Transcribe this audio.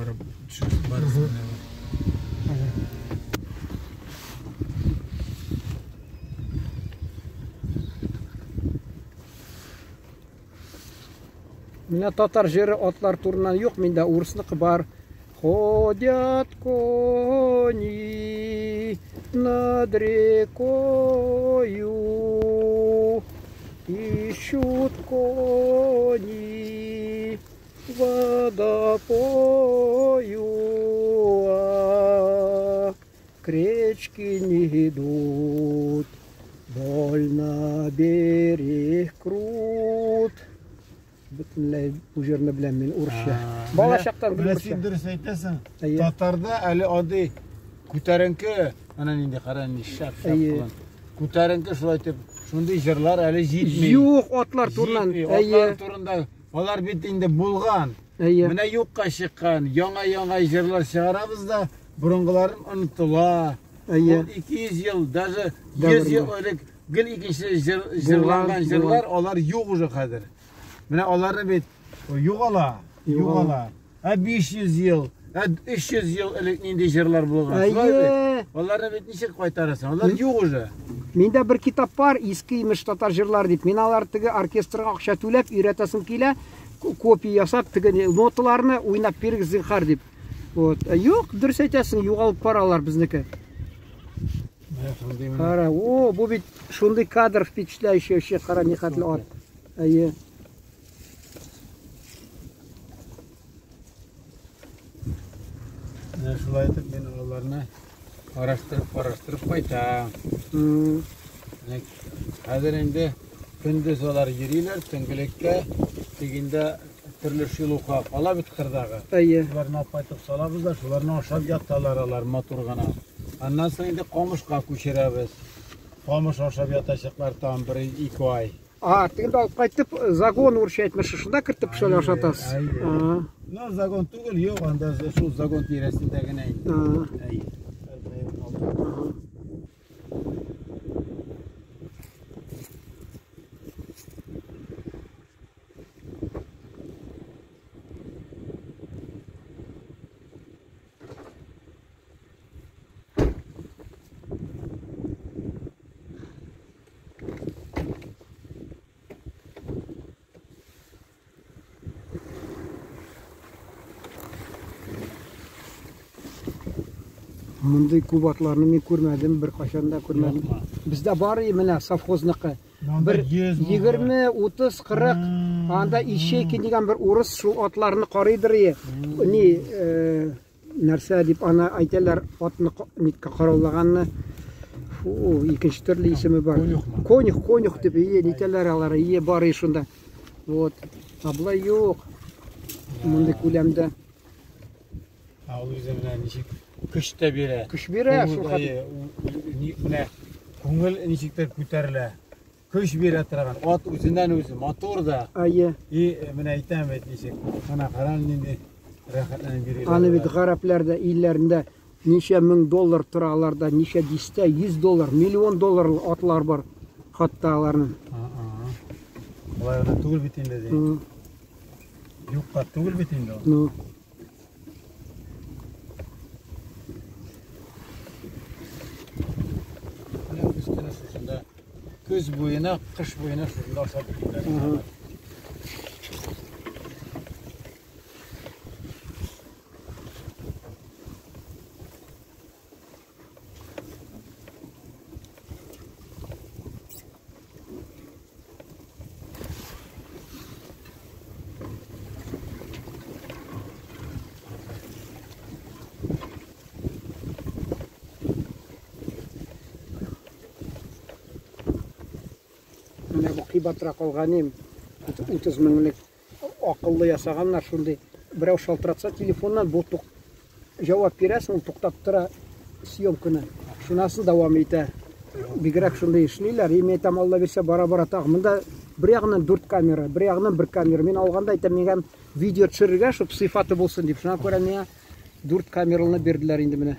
Карап төшерсен барысын. Менә татар җыры атлар турыннан юк, миндә урысныкы бар. Ходят кони над рекою, ищут кони водопою, а к речке не идут, больно берег крут. Бөтенләй бу җырны беләм мин урысча. Бала чактан Менә син дөрес әйтәсең. Татарда әле андый күтәренке, ана нинди кара нинди шәп шәп кылын. Күтәренке шулай итеп, шундый җырлар әле җитми. Юк, атлар турыннан. Атлар турында. Алар бит инде булган. Менә юкка чыккан. Яңа-яңа җырлар чыгарабыз да, борынгыларын онытыла. Әйе. 200 ел, даже 100 ел элек гел икенче җыр, җырланган җырлар, алар юк уже хәзер. Менә аларны бит югала, югала. Ә 500 ел, ә 300 ел элек нинди җырлар булган? Шулай бит. Аларны бит ничек кайтарасың? Алар юк уже. Миндә бер китап бар, иске имеш татар җырлары дип. Мин алар теге оркестрга акча түләп өйрәтәсем килә, копия ясап, теге ноталарны уйнап бирегез зинхар дип. Вот. Юк, дөрес әйтәсең, югалып баралар безнеке. Кара, о, бу бит шундый кадр впечатляющий вообще, кара нихәтле ат. Әйе. Менә шулай итеп мин аларны караштырып, караштырып кайтам. Менә хәзер инде көндез алар йөриләр, төнгелеккә дигәндә төрле шелуха кала бит кырдагы. Әйе. Шуларны алып кайтып салабыз да, шуларны ашап яталар алар матур гына. Аннан соң инде камышка күчерәбез. Камыш ашап ятачаклар тагын бер ике ай. А, тегендә алып кайтып, загон урысча әйтмешли, шунда кертеп шулай ашатасыз. Әйе. Ну, загон түгел, юк, анда шул загон тирәсендә генә инде. Әйе. Мондый күп атларны мин күрмәдем, беркайчан да күрмәдем. Бездә бар и менә совхозныкы. Бер 20, 30, 40. Анда Ищейкин дигән бер урыс шул атларны карыйдыр и. Ни, э, нәрсә дип аны әйтәләр, атны ниткә караулаганны. Фу, икенче төрле исеме бар. Конюхмы? Конюх, конюх дип, ие, нитәләр алар, ие, бар и шунда. Вот. Ә болай юк. Мондый күләмдә. Ә ул үзе менә ничек көч тә бирә. Көч бирә, шул хәтле. Менә күңел ничектер күтәрелә. Көч бирә торган. Ат үзеннән үзе матур да. Әйе. И менә әйтәм бит ничек. Менә кара нинди рәхәтләнеп йөриләр. Аны бит гарәпләрдә илләрендә ничә мең доллар тора аларда, ничә дистә, йөз доллар, миллион долларлы атлар бар хатта аларның. Болай гына түгел бит инде ди. Юкка түгел бит инде ул. Ну. Менә көз көне шушында көз буена, кыш буена шушында ашап йөриләр. Менә бу кыйбатрак алган идем. 30 меңлек акыллы ясаганнар шундый. Берәү шалтыратса телефоннан, бу тук җавап бирәсең, ул туктап тора съемканы. Шуннан дәвам итә. Бигрәк шундый эшлиләр. И мин әйтәм, Алла бирсә, бара-бара тагы. Монда бер ягыннан дүрт камера, бер ягыннан бер камера. Мин алганда әйтәм, миңа видео төшерергә, чтоб сыйфаты булсын дип. Шуңа күрә миңа дүрт камераны бирделәр инде менә.